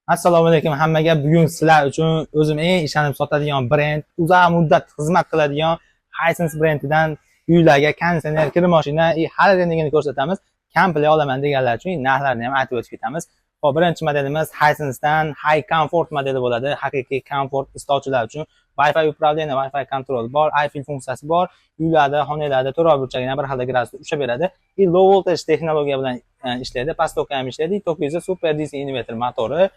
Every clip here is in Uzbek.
Assalomu alaykum hammaga. Bugun sizlar uchun o'zim eng ishonib sotadigan brend, uzoq muddat xizmat qiladigan Hisense brendidan uylarga konditsioner, kir mashina и холодильник ini ko'rsatamiz. Komplekt olaman deganlar uchun narxlarini ham aytib o'tib ketamiz. Xo'p, birinchi modelimiz Hisense'dan High Comfort modeli bo'ladi. Haqiqiy komfort istovchilar uchun Wi-Fi управление, Wi-Fi контроль bor, iFill funksiyasi bor. Uylarda, xonalarda to'rt burchagini bir xilda gradusda ushlab beradi. И low voltage texnologiya bilan ishlaydi, past tokka ham ishlaydi. Toki super DC inverter motori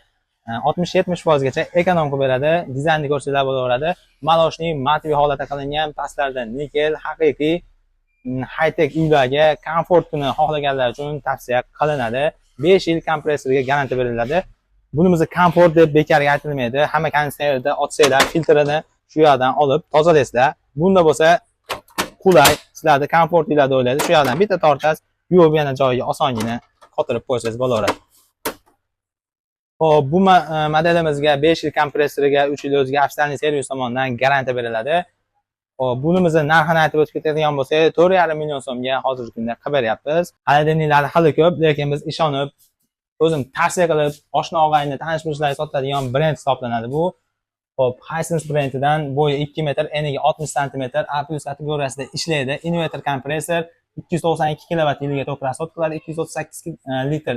60-70 foizgacha эконом qilib beradi. Dizaynni ko'rsanglar bo'laveradi. Молочный матовый holatda qilingan, pastlarida nikel, haqiqiy high-tech uylarga komfortini xohlaganlar uchun tavsiya qilinadi. 5 yil kompressorga garantiya beriladi. Bunimizni komfort deb bekorga aytilmaydi. Hamma konditsionerda otsanglar, filtrini shu yoqdan olib tozalaysizlar. Bunda bo'lsa qulay, sizlarni komfortinglarda o'ylaydi. Shu yoqdan bitta tortasiz, yuvib yana joyiga osongina qotirib qo'ysangiz bo'laveradi. Xo'p, bu modelimizga 5 yil kompressoriga, 3 yil o'ziga официальный servis tomonidan garantiya beriladi. Xo'p, bunimizni narxini aytib o'tib ketadigan bo'lsak, 4,5 million so'mga hozirgi kunda qilib beryapmiz. Холодильник lari hali ko'p, lekin biz ishonib, o'zim tavsiya qilib, oshna og'ayni, tanish bilishlarga sotadigan brend hisoblanadi bu. Xo'p, Hisense brendidan bo'yi 2 metr, eniga 60 santimetr, A+ kategoriyasida ishlaydi. Inverter kompressor 292 kilovat yiliga tok расход qiladi, 238 litr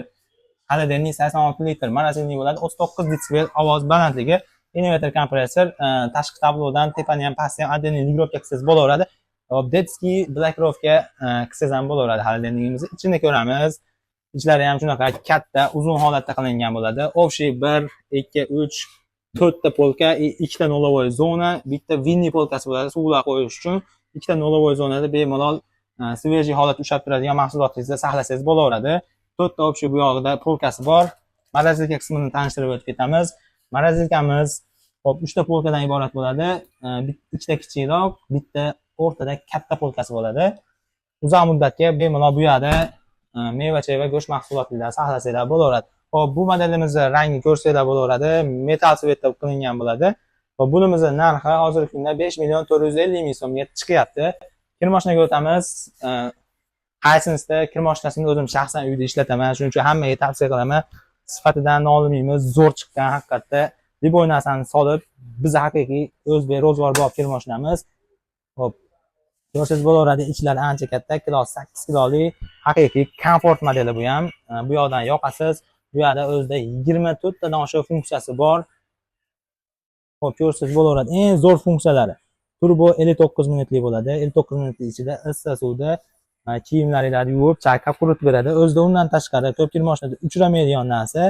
холодильник, 86 litr морозильник bo'ladi, 39 detsibel ovoz balandligi. Inverter kompressor tashqi tablodan tepani ham, pastni ham отдельный регулировка qilsangiz bo'laveradi. Xo'p, детский блокировка qilsangiz ham bo'laveradi. Холодильник imizni ichini ko'ramiz. Ichlari ham shunaqa katta, uzun holatda qilingan bo'ladi. Общий 1, 2, 3, 4 ta polka, ikkita нулевой zona, bitta винный polkasi bo'ladi, suvlar qo'yish uchun. Ikkita нулевой zonada bemalol свежий holatda ushlab turadigan mahsulotingizni saqlasangiz bo'laveradi. To'rtta общий bu yog'ida polkasi bor. Морозилка qismini tanishtirib o'tib ketamiz. Морозилка miz, xo'p, uchta polkadan iborat bo'ladi. Ikkita kichikroq, bitta o'rtada katta polkasi bo'ladi. Uzoq muddatga bemalol bu yerda meva-cheva, go'sht mahsulotlarini saqlasanglar bo'laveradi. Xo'p, bu modelimizni rangi ko'rsanglar bo'laveradi. Metal цвет da qilingan bo'ladi. Va bunimizni narxi hozirgi kunda 5 million 450 ming so'mga chiqyapti. Kir mashinaga o'tamiz. Hisense'da kir mashinasini o'zim shaxsan uyda ishlataman. Shuning uchun hammaga tavsiya qilaman. Sifatidan nolimaymiz, zo'r chiqqan haqiqatda. Любой narsani solib, biz haqiqiy o'zbek ro'zg'orbob kir mashinamiz. Xo'p, ko'rsangiz bo'laveradi, ichlari ancha katta, kilosi 8 kiloli, haqiqiy komfort modeli bu ham. Bu yoqdan yoqasiz, bu yoqda o'zida 24 tadan oshiq funksiyasi bor. Xo'p, ko'rsangiz bo'laveradi. Eng zo'r funksiyalari. Turbo 59 minutlik bo'ladi. 59 minutlik ichida issiq suvda kiyimlaringlarni yuvib, chayqab quritib beradi. O'zida undan tashqari ko'p kir mashinada uchramaydigan narsa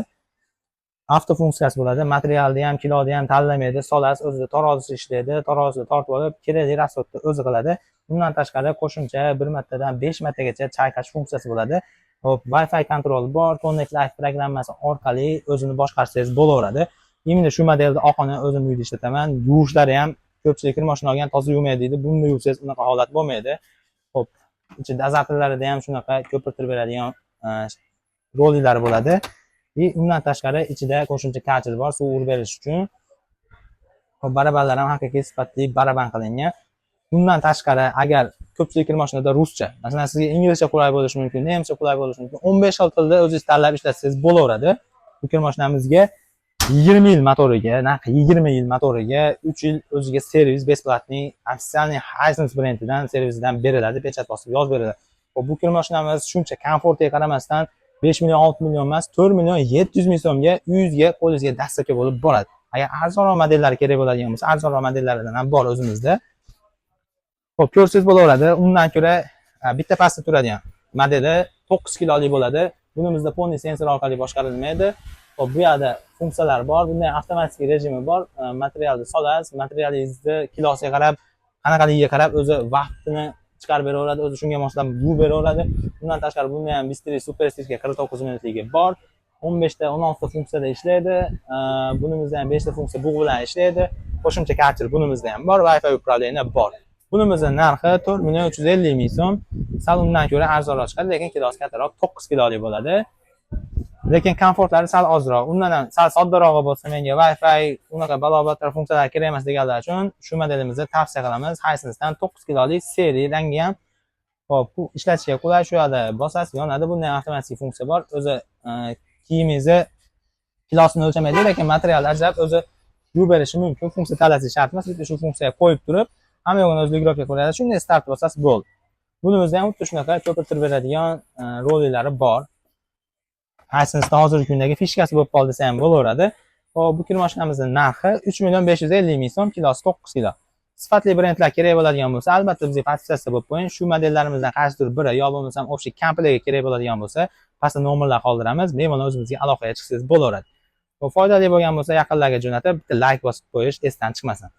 avto funksiyasi bo'ladi. Materialni ham, kiloni ham tanlamaydi. Solasiz, o'zida tarozisi ishlaydi. Tarozini tortib olib, kerakli расход ni o'zi qiladi. Undan tashqari qo'shimcha bir martadan 5 martagacha chayqash funksiyasi bo'ladi. Xo'p, Wi-Fi контроль bor, Connect Life programmasi orqali o'zini boshqarsangiz bo'laveradi. Именно shu modelni oqini o'zim uyda ishlataman. Yuvishlari ham, ko'pchilik kir mashina olgan, toza yuvmaydi deydi. Bunda yuvsangiz unaqa holat bo'lmaydi. Xo'p, ichi дозатор larida ham shunaqa ko'pirtirib beradigan roliklari bo'ladi. И undan tashqari ichida qo'shimcha karcher bor, suv urib berish uchun. Xo'p, barabanlar ham haqiqiy sifatli baraban qilingan. Bundan tashqari, agar ko'pchilik kir mashinada ruscha, masalan, sizga inglizcha qulay bo'lishi mumkin, nemcha qulay bo'lishi mumkin. 15 xil tilda o'zingiz tanlab ishlatsangiz bo'laveradi. Bu kir mashinamizga 20 yil motoriga, naq 20 yil motoriga 3 yil o'ziga servis бесплатный официальный Hisense brendidan servisidan beriladi, pechat bosib yozib beriladi. Xo'p, bu kir mashinamiz shuncha komfortiga qaramasdan 5 million, 6 million emas, 4 million 700 ming so'mga uyingizga, qo'lingizga доставка bo'lib boradi. Agar arzonroq modellari kerak bo'ladigan bo'lsa, arzonroq modellaridan ham bor o'zimizda. Xo'p, ko'rsangiz bo'laveradi. Undan ko'ra bitta pastda turadigan modeli 9 kilolik bo'ladi. Bunimizda полный sensor orqali boshqarilmaydi. Xo'p, bu yerda funksiyalar bor. Bunda ham avtomatik rejimi bor. Materialni solasiz, materialingizni kilosiga qarab, qanaqaligiga qarab o'zi vaqtini chiqarib beraveradi, o'zi shunga moslab yuvib beraveradi. Undan tashqari bunda ham быстрый super стирка 49 minutligi bor. 15 ta, 16 ta funksiyada ishlaydi. Bunimizda ham 5 ta funksiya bug' bilan ishlaydi. Qo'shimcha karcher bunimizda ham bor, Wi-Fi управление bor. Bunimizni narxi 4 million 350 ming so'm. Sal undan ko'ra arzonroq chiqadi, lekin kilosi kattaroq, 9 kilolik bo'ladi. Lekin komfortlari sal ozroq. Undan ham sal soddarog'i bo'lsa, menga Wi-Fi, unaqa balo-battar funksiyalar kerak emas deganlar uchun shu modelimizni tavsiya qilamiz. Hisense'dan 9 kilolik серый rangi ham. Xo'p, bu ishlatishga qulay, shu yerda bosasiz, yonadi. Bunda ham avtomatik funksiya bor. O'zi kiyimingizni Kilosini o'lchamaydi, lekin material ajrab o'zi yuvib berishi mumkin. Funksiya tanlashi shart emas, bitta shu funksiyaga qo'yib turib, hamma yo'g'ini o'zi регулировка qo'yadi. Shunday start bosasiz, bo'ldi. Buni o'zida ham xuddi shunaqa ko'pirtirib beradigan roliklari bor. Hisense'da hozirgi kundagi фишка si bo'lib qoldi desa ham bo'laveradi. Xo'p, bu kir mashinamizning narxi 3 550 ming so'm, kilosi 9 kilo. Sifatli brendlar kerak bo'ladigan bo'lsa, albatta bizga подписаться bo'lib qo'ying. Shu modellarimizdan qaysidir biri yo bo'lmasam общий komplekti kerak bo'ladigan bo'lsa, pastda nomerlar qoldiramiz. Bemalol o'zimizga aloqaga chiqsangiz bo'laveradi. Bu foydali bo'lgan bo'lsa, yaqinlarga jo'natib, bitta layk bosib qo'yish esdan chiqmasin.